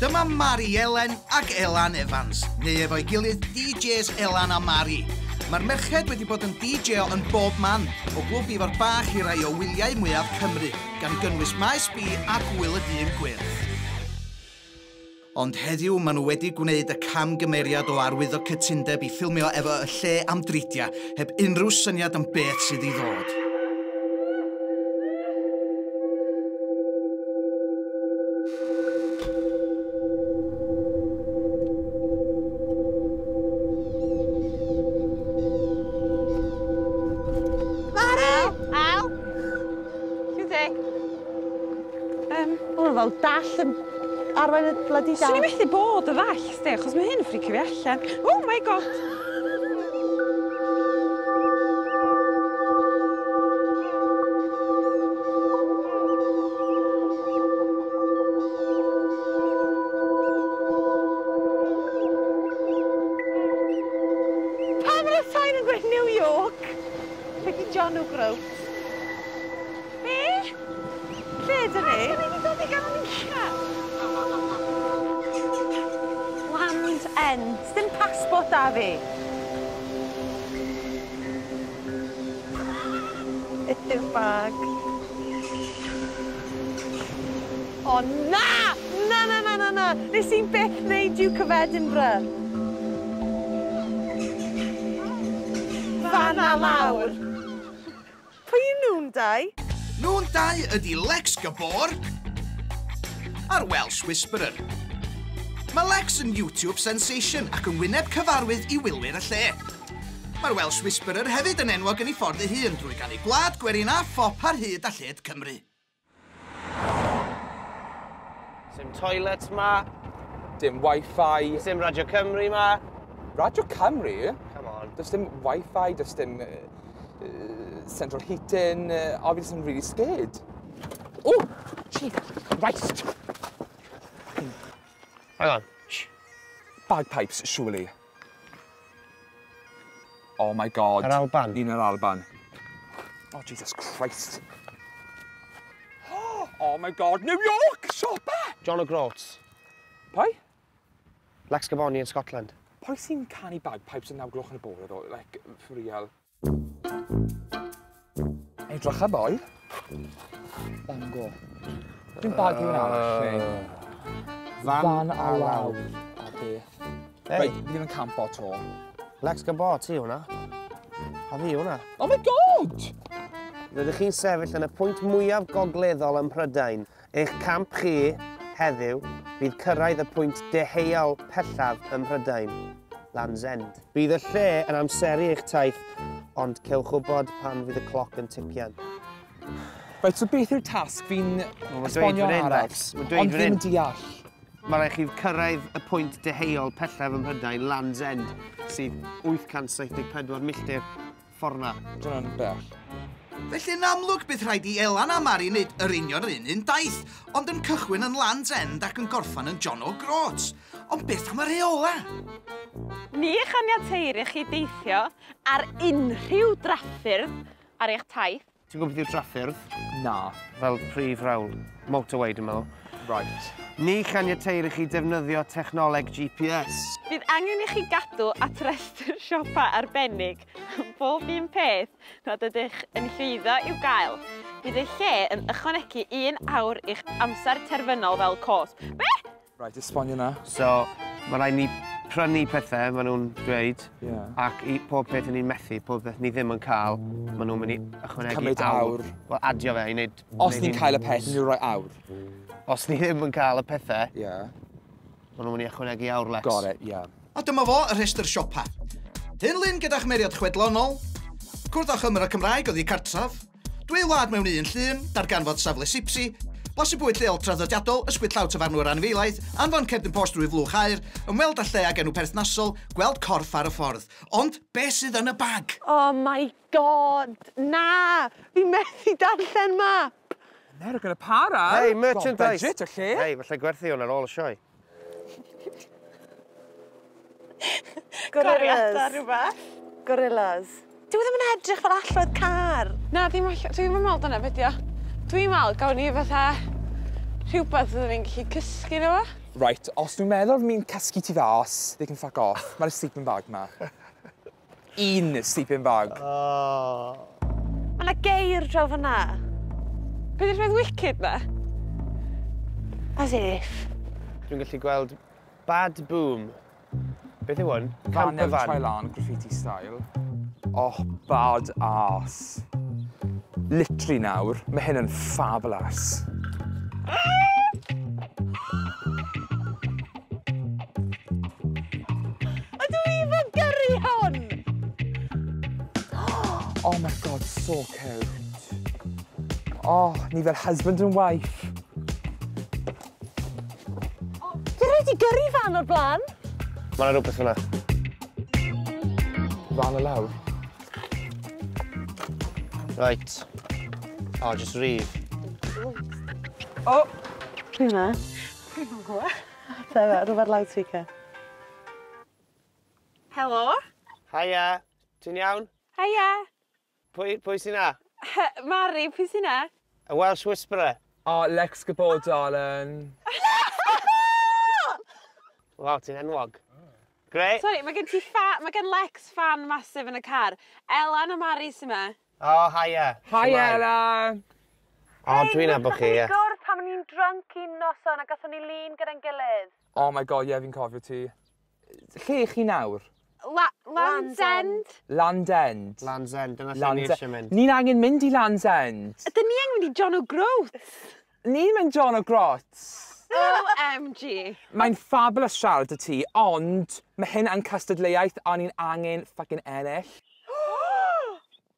Dyma Mari Elen ac Elan Evans, neu efo'i gilydd DJs Elan a Mari. Mae'r merched wedi bod yn DJ-o yn bob man, o glwb Ifor Bach i rai o wyliau mwyaf Cymru, gan gynnwys Maes B a Gŵyl y Dyn Gwyrdd. Ond heddiw maen nhw wedi gwneud y camgymeriad o arwyddo cytundeb i ffilmio efo Y Lle am dridiau, heb unrhyw syniad am beth sydd i ddod. Mari! Al? Siwt Yym, ma' hwnna fel dall yn arwain y bloody dall. Swn i methu bod y ddall, sdi, achos mae hyn yn ffricio fi allan. Oh my god! Pam mae'r sain yn gweud New York? Lle di John O'Groats? Be? Lle ydyn ni? Pa ni wedi dod i ganol Land End. Sdim passport da fi. Beth yw'r bag? O na! Na, na, na, na, na! Nes i byth wneud Duke of Edinburgh. Fan a lawr. Pwy yw nhw'n dau? Nhw'n dau ydy Lex Gabor a'r Welsh Whisperer. Mae Lex yn YouTube sensation ac yn wyneb cyfarwydd i wylwyr y lle. Mae'r Welsh Whisperer hefyd yn enwog yn ei ffordd ei hun drwy ganu gwlad, gwerin a phop ar hyd a lled Cymru. Sim toilets ma. Dim Wi-Fi. Sim Radio Cymru ma. Radio Cymru? Come on. Does dim Wi-Fi, does dim central heating. A fi jyst yn really scared. Oh! Jesus Christ! Hang on. Shh. Bagpipes, surely. Oh my God. Yr Alban. Ni'n yr Alban. Oh, Jesus Christ. Oh my God, New York! Siopa! John O'Groats. Pwy? Lex Gaboni in Scotland. Pwy sy'n canu bagpipes yn 9 gloch yn y bore, though? Like, for real. Ei, drycha, boi. Bangor. Dwi'n bag rhywun arall, neu? Fan a lawr. A beth. Hey. Reit, fi ddim yn campo to. Lex Gabor, ti hwnna. A fi hwnna. Oh my God! Rydych chi'n sefyll yn y pwynt mwyaf gogleddol ym Mhrydain. Eich camp chi heddiw fydd cyrraedd y pwynt deheuol pellaf ym Mhrydain, Land's End. Bydd y lle yn amseru eich taith, ond cewch wybod pan fydd y cloc yn tician. Reit, so beth yw'r tasg fi'n Wel, mae'n dweud esbonio fan hyn, araf? Lex. Mae'n dweud Ond fan ddim hyn. yn deall. Mae rhaid chi cyrraedd y pwynt deheuol pellaf ym Mhrydain, Land's End, sydd 874 milltir ffordd na. Dyna'n bell. Felly yn amlwg bydd rhaid i Elan a Mari wneud yr union yr un un daith, ond yn cychwyn yn Land's End ac yn gorffan yn John O'Groats. Ond beth am y reola? Ni chaniateir i chi deithio ar unrhyw draffyrdd ar eich taith. Ti'n gwybod beth yw'r traffyrdd? Na. Fel prif rawl. Motorway, dwi'n meddwl. Right. Ni chaniateir i chi defnyddio technoleg GPS. Bydd angen i chi gadw at restr siopa arbennig am bob un peth nad ydych yn llwyddo i'w gael. Bydd y lle yn ychwanegu 1 awr i'ch amser terfynol fel cosb. Be? Right, esbonio na. So, mae rhaid ni prynu pethau, maen nhw'n dweud, Yeah. ac i pob peth ni'n methu, pob peth ni ddim yn cael, maen nhw'n mynd i ychwanegu Cymryd awr. Wel, adio fe i wneud... Os wneud ni'n cael y peth, ni'n rhoi awr. Os ni ddim yn cael y pethau, Yeah. maen nhw'n mynd i ychwanegu awr, Lex. Got it, yeah. A dyma fo, y rhestr siopa. Hunlun gyda chymeriad chwedlonol, cwrdd â Chymro Cymraeg oddi cartref, dwy wlad mewn un llun, darganfod safle Sipsi, blasu bwyd lleol traddodiadol, ysgwyd llaw tafarnwr anifeilaidd, anfon cerdyn post drwy flwch aer, ymweld â lle ag enw perthnasol, gweld corff ar y ffordd. Ond be sydd yn y bag? Oh my God! Na! Fi methu darllen map! American Apparel? Hey, merchandise! Got budget, y lle? Hey, falle gwerthu hwn ar ôl y sioe. Gorillas. rhywbeth. Gorillas. Dwi ddim yn edrych fel allwedd car. Na, ddim all... Dwi'n meddwl dyna beth o. Dwi'n meddwl gawn ni fatha rhywbeth fyddwn ni'n gallu cysgu nhw. Right, os nhw'n meddwl mi'n cysgu tu fas, they can fuck off. Mae'r sleeping bag ma. Un sleeping bag. Oh. Mae yna geir draw fyna. Be di'r peth wicked na? As if. Dwi'n gallu gweld Bad Boom. Beth yw hwn? Fan Camper newydd van. troi lan, graffiti style. Oh, bad ass. Literally nawr, mae hyn yn fabulous. Ydw i fod gyrru hwn? Oh my God, so cute. Oh, ni fel husband and wife. Dwi'n rhaid i gyrru fan o'r blaen. Mae yna rhywbeth fyna. Fan y lawr. Right. Oh, just rif. Oh! Pwy yna? Dwi'm yn gwybod. Dyma, rhywbeth loudspeaker. Helo? Hiya. Ti'n iawn? Hiya. Pwy sy'n na? Mari, pwy sy'n na? Y Welsh Whisperer. Oh, Lex Gabor, darling. Waw, ti'n enwog. Great. Sorry, mae gen ti fa... Mae gen Lex fan masif yn y car. Elan a Mari sy'n ma. Oh, hiya. Hi, Shwmae? Ella. O, dwi'n nabod chi, ie. Gwrdd pan o'n i'n drunk un noson a gathon ni lun gyda'n gilydd. Oh my God, ie, fi'n cofio ti. Lle i chi nawr? Land's End. Land End. Land's End, dyna lle ni Land's eisiau mynd. Ni'n angen mynd i Land's End. Ydyn ni angen mynd i John O'Groats? Ni'n mynd John O'Groats. OMG. Mae'n fabulous siarad y ti, ond mae hyn yn cystadleuaeth a ni'n angen fucking ennill.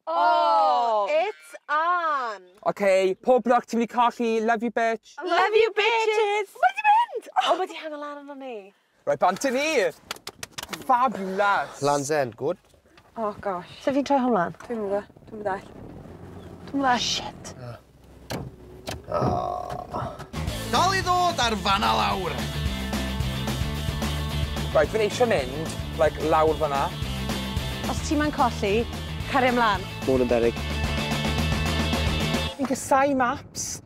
Oh! It's on! OK, pob lwc, ti'n mynd i colli. Love you, bitch. Love you, bitches! Mae di mynd! O, mae di hango lan arno ni. Right, bant i ni. Fabulous. Land's End, good. Oh, gosh. So fi'n troi hwn lan? Dwi'n gwybod. Dwi'n ddall. Dwi'n ddall. Shit. Dal i ddod ar fanna lawr. Right, fi'n eisiau mynd, like, lawr fyna. Os ti'n ma'n colli, cario ymlaen. Mwyn yn berig. Fi'n casau maps.